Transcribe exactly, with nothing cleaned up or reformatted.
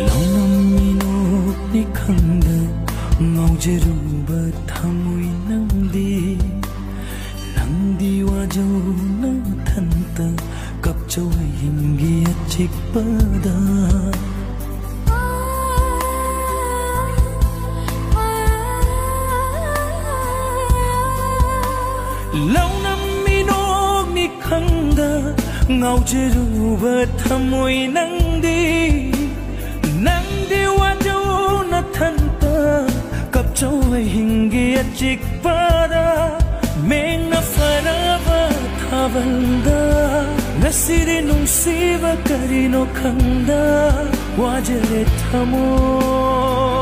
ꯂꯧꯅꯝ ꯃꯤꯅꯣꯛꯅꯤ ꯈꯪꯗ ꯉꯥꯎꯖꯔꯨꯕ ꯊꯃꯣꯏ ꯅꯪꯗꯤ, ꯅꯪꯗꯤ ꯋꯥꯖꯧ ꯅꯊꯟꯇ ꯀꯞꯆꯧ ꯑꯍꯤꯡꯒꯤ ꯑꯆꯤꯛꯄꯗ꯫ ꯂꯧꯅꯝ ꯃꯤꯅꯣꯛꯅꯤ ꯈꯪꯗ ꯉꯥꯎꯖꯔꯨꯕ ꯊꯃꯣꯏ ꯅꯪꯗꯤ, ꯅꯪꯗꯤ ꯋꯥꯖꯧ ꯅꯊꯟꯇ ꯀꯞꯆꯧ ꯑꯍꯤꯡꯒꯤ ꯑꯆꯤꯛꯄꯗ꯫ ꯃꯦꯡꯅ ꯐꯔꯕ ꯊꯥꯕꯜꯗ ꯉꯁꯤꯗꯤ ꯅꯨꯡꯁꯤꯕ ꯀꯔꯤꯅꯣ ꯈꯪꯗ ꯋꯥꯖꯔꯦ ꯊꯃꯣꯏ꯫